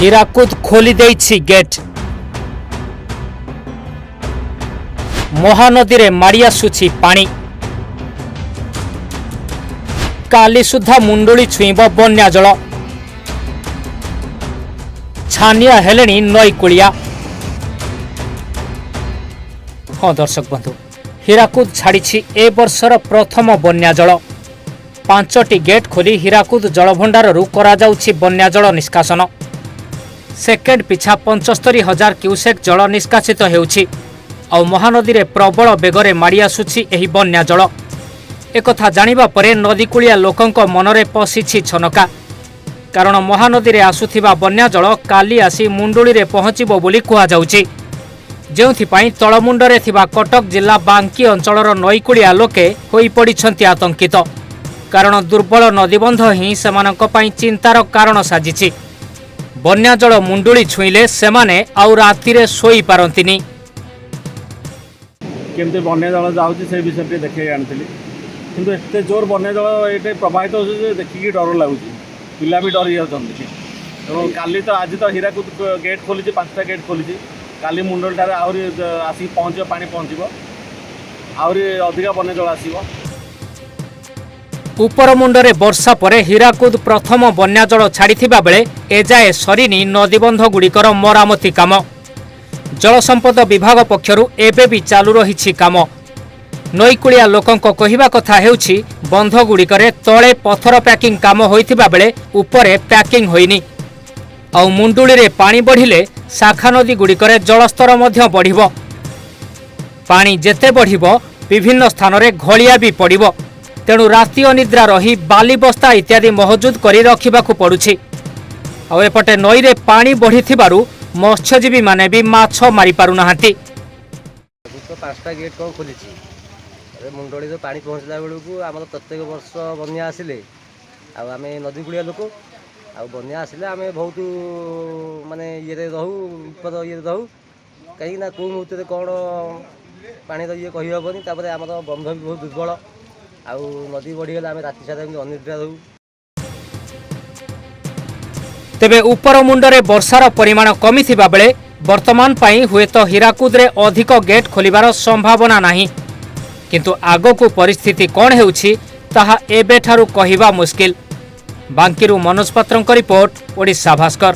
ହୀରାକୁଦ ଖୋଲି ଦେଇଛି ଗେଟ୍। ମହାନଦୀରେ ମାଡ଼ି ଆସୁଛି ପାଣି। କାଲି ସୁଦ୍ଧା ମୁଣ୍ଡୁଳି ଛୁଇଁବ ବନ୍ୟା ଜଳ। ଛାନିଆ ହେଲେଣି ନଈକୂଳିଆ। ହଁ ଦର୍ଶକ ବନ୍ଧୁ, ହୀରାକୁଦ ଛାଡ଼ିଛି ଏ ବର୍ଷର ପ୍ରଥମ ବନ୍ୟା ଜଳ। 5ଟି ଗେଟ୍ ଖୋଲି ହୀରାକୁଦ ଜଳଭଣ୍ଡାରରୁ କରାଯାଉଛି ବନ୍ୟା ଜଳ ନିଷ୍କାସନ। ସେକେଣ୍ଡ ପିଛା 75,000 କ୍ୟୁସେକ୍ ଜଳ ନିଷ୍କାସିତ ହେଉଛି। ଆଉ ମହାନଦୀରେ ପ୍ରବଳ ବେଗରେ ମାଡ଼ି ଆସୁଛି ଏହି ବନ୍ୟା ଜଳ। ଏକଥା ଜାଣିବା ପରେ ନଦୀକୂଳିଆ ଲୋକଙ୍କ ମନରେ ପଶିଛି ଛନକା। କାରଣ ମହାନଦୀରେ ଆସୁଥିବା ବନ୍ୟା ଜଳ କାଲି ଆସି ମୁଣ୍ଡୁଳିରେ ପହଞ୍ଚିବ ବୋଲି କୁହାଯାଉଛି, ଯେଉଁଥିପାଇଁ ତଳମୁଣ୍ଡରେ ଥିବା କଟକ ଜିଲ୍ଲା ବାଙ୍କି ଅଞ୍ଚଳର ନଈକୂଳିଆ ଲୋକେ ହୋଇପଡ଼ିଛନ୍ତି ଆତଙ୍କିତ। କାରଣ ଦୁର୍ବଳ ନଦୀବନ୍ଧ ହିଁ ସେମାନଙ୍କ ପାଇଁ ଚିନ୍ତାର କାରଣ ସାଜିଛି। ବନ୍ୟା ଜଳ ମୁଣ୍ଡୁଳି ଛୁଇଁଲେ ସେମାନେ ଆଉ ରାତିରେ ଶୋଇପାରନ୍ତିନି। କେମିତି ବନ୍ୟା ଜଳ ଯାଉଛି, ସେ ବିଷୟରେ ଟିକେ ଦେଖେଇ ଆଣିଥିଲି। କିନ୍ତୁ ଏତେ ଜୋର ବନ୍ୟା ଜଳ ଏଇଠି ପ୍ରବାହିତ ହେଉଛି ଯେ ଦେଖିକି ଡର ଲାଗୁଛି। ପିଲା ବି ଡରି ଯାଉଛନ୍ତି। ତେଣୁ କାଲି ତ, ଆଜି ତ ହୀରାକୁଦ ଗେଟ୍ ଖୋଲିଛି, 5ଟା ଗେଟ୍ ଖୋଲିଛି। କାଲି ମୁଣ୍ଡଳିଠାରେ ଆହୁରି ଆସିକି ପହଞ୍ଚିବ, ପାଣି ପହଞ୍ଚିବ, ଆହୁରି ଅଧିକା ବନ୍ୟା ଜଳ ଆସିବ। ଉପରମୁଣ୍ଡରେ ବର୍ଷା ପରେ ହୀରାକୁଦ ପ୍ରଥମ ବନ୍ୟାଜଳ ଛାଡ଼ିଥିବା ବେଳେ ଏଯାଏ ସରିନି ନଦୀବନ୍ଧଗୁଡ଼ିକର ମରାମତି କାମ। ଜଳସମ୍ପଦ ବିଭାଗ ପକ୍ଷରୁ ଏବେ ବି ଚାଲୁ ରହିଛି କାମ। ନଈକୂଳିଆ ଲୋକଙ୍କ କହିବା କଥା ହେଉଛି, ବନ୍ଧଗୁଡ଼ିକରେ ତଳେ ପଥର ପ୍ୟାକିଂ କାମ ହୋଇଥିବା ବେଳେ ଉପରେ ପ୍ୟାକିଂ ହୋଇନି। ଆଉ ମୁଣ୍ଡୁଳିରେ ପାଣି ବଢ଼ିଲେ ଶାଖା ନଦୀଗୁଡ଼ିକରେ ଜଳସ୍ତର ମଧ୍ୟ ବଢ଼ିବ। ପାଣି ଯେତେ ବଢ଼ିବ, ବିଭିନ୍ନ ସ୍ଥାନରେ ଘଳିଆ ବି ପଡ଼ିବ। ତେଣୁ ରାତି ଅନିଦ୍ରା ରହି ବାଲି ବସ୍ତା ଇତ୍ୟାଦି ମହଜୁଦ କରି ରଖିବାକୁ ପଡୁଛି। ଆଉ ଏପଟେ ନଈରେ ପାଣି ବଢ଼ିଥିବାରୁ ମତ୍ସ୍ୟଜୀବୀମାନେ ବି ମାଛ ମାରିପାରୁନାହାନ୍ତି। ଆଗରୁ ତ 5ଟା ଗେଟ୍ କ'ଣ ଖୋଲିଛି। ଏବେ ମୁଣ୍ଡଳିରେ ପାଣି ପହଞ୍ଚିଲା ବେଳକୁ, ଆମର ପ୍ରତ୍ୟେକ ବର୍ଷ ବନ୍ୟା ଆସିଲେ, ଆଉ ଆମେ ନଦୀ କୂଳିଆ ଲୋକ, ଆଉ ବନ୍ୟା ଆସିଲେ ଆମେ ବହୁତ ମାନେ ଇଏରେ ରହୁ, ବିପଦ ଇଏରେ ରହୁ। କାହିଁକି ନା କେଉଁ ମୁହୂର୍ତ୍ତରେ କ'ଣ ପାଣିର ଇଏ କହିହେବନି। ତାପରେ ଆମର ବନ୍ଧ ବି ବହୁତ ଦୁର୍ବଳ। ଆଉ ନଦୀ ବଢ଼ିଗଲେ ଆମେ ରାତି ସାରା ଏମିତି ଅନିଦ୍ରା ରହୁ। ତେବେ ଉପର ମୁଣ୍ଡରେ ବର୍ଷାର ପରିମାଣ କମିଥିବା ବେଳେ ବର୍ତ୍ତମାନ ପାଇଁ ହୁଏତ ହୀରାକୁଦରେ ଅଧିକ ଗେଟ୍ ଖୋଲିବାର ସମ୍ଭାବନା ନାହିଁ। କିନ୍ତୁ ଆଗକୁ ପରିସ୍ଥିତି କ'ଣ ହେଉଛି, ତାହା ଏବେଠାରୁ କହିବା ମୁସ୍କିଲ। ବାଙ୍କିରୁ ମନୋଜ ପାତ୍ରଙ୍କ ରିପୋର୍ଟ, ଓଡ଼ିଶା ଭାସ୍କର।